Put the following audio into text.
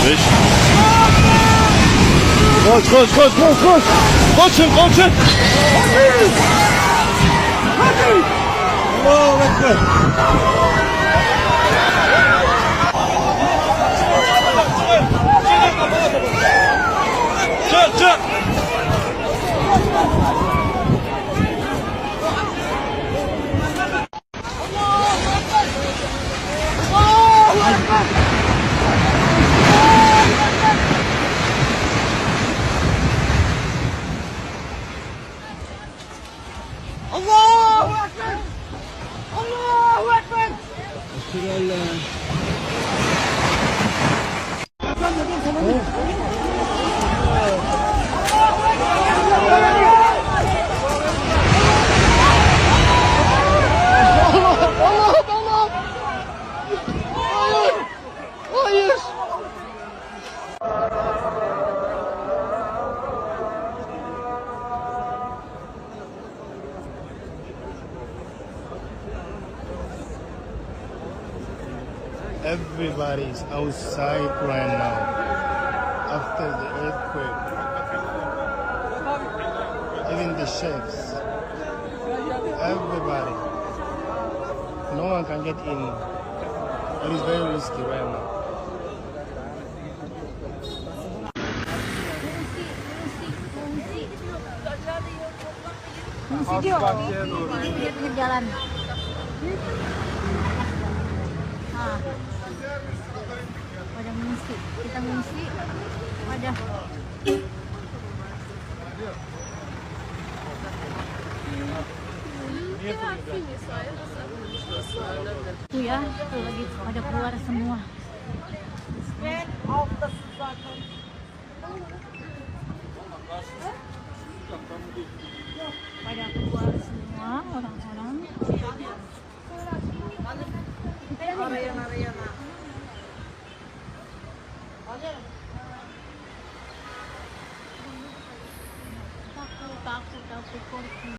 başlamış. Koş koş koş koş koş. Koşun koşun. Allahu Ekber. Çık çık. Allahu Ekber! Allahu Ekber! Allah'ım! Hayır! Hayır! Everybody's outside right now after the earthquake. Even the chefs. Everybody. No one can get in. It is very risky right now. Video, dia pinggir jalan. Pada mengungsi, kita mengungsi. Pada. Tuh ya, tuh lagi pada keluar semua. Pada keluar semua orang-orang. Takut.